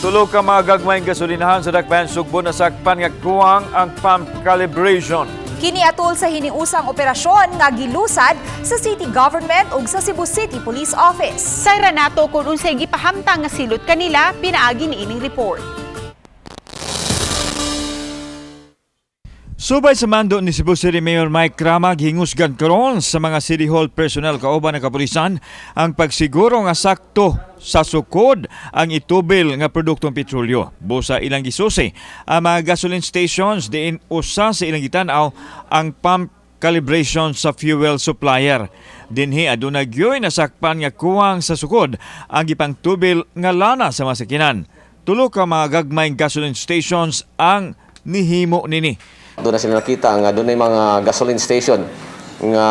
Tulo ka mga gagmayng gasolinahan sa Dakbayan Sugbo nasakpan nga kuwang ang pump calibration. Kini atol sa hiniusang operasyon nga gilusad sa City Government ug sa Cebu City Police Office. Sayra nato kung unsay gipahamtang nga silot kanila pinaagi niining report. Subay sa mando ni Cebu City Mayor Mike Rama, gihingusgan karon sa mga City Hall personnel kauban ng kapulisan ang pagsiguro nga sakto sa sukod ang itubil nga produktong petrolyo. Busa ilang gisusi ang mga gasoline stations diin usa sa ilang gitan-aw ang pump calibration sa fuel supplier. Dinhi aduna gyoy nasakpan nga kuwang sa sukod ang gipangtubil nga lana sa mga sakinan. Tulo ka mga gagmayng gasoline stations ang nihimo nini. Doon na sila nakita nga doon ay mga gasoline station nga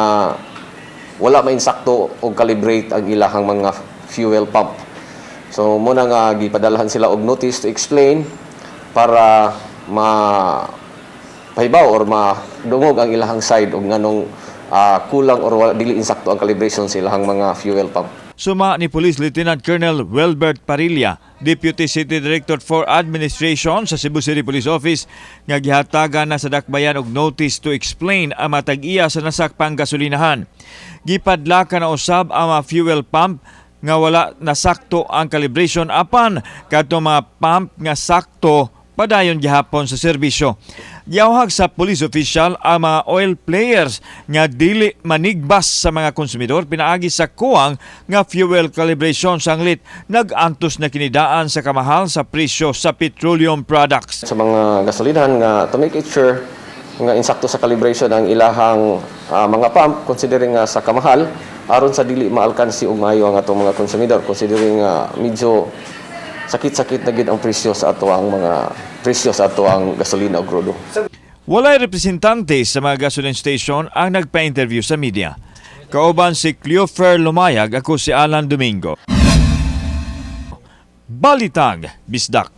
wala mainsakto og calibrate ang ilahang mga fuel pump. So muna nga gipadalhan sila og notice to explain para ma pahibaw or madungog ang ilahang side og nganong kulang or wala, dili insakto ang calibration sa ilahang mga fuel pump. Suma ni Police Lieutenant Colonel Welbert Parilla, Deputy City Director for Administration sa Cebu City Police Office, nga gihatagan na sa dakbayan og notice to explain ang matag-iya sa nasakpang gasolinahan. Gipadlaka na usab ang mga fuel pump nga wala nasakto ang calibration apan kadto mga pump nga sakto padayon gihapon sa serbisyo. Giawhag sa police official ang mga oil players nga dili manigbas sa mga konsumidor pinaagi sa kuwang nga fuel calibration sanglit nag-antos na kinidaan sa kamahal sa presyo sa petroleum products. Sa mga gasolinahan nga to make it sure nga insakto sa calibration ang ilahang mga pump, considering nga sa kamahal, aron sa dili maalkansi og maayo ang atong mga konsumidor, considering nga medyo sakit-sakit na gid ang presyo sa ato ang gasolina ug krudo. Walay representante sa mga gasoline station ang nagpa-interview sa media. Kauban si Cleofer Lumayag, ako si Alan Domingo. Balitang Bisdak.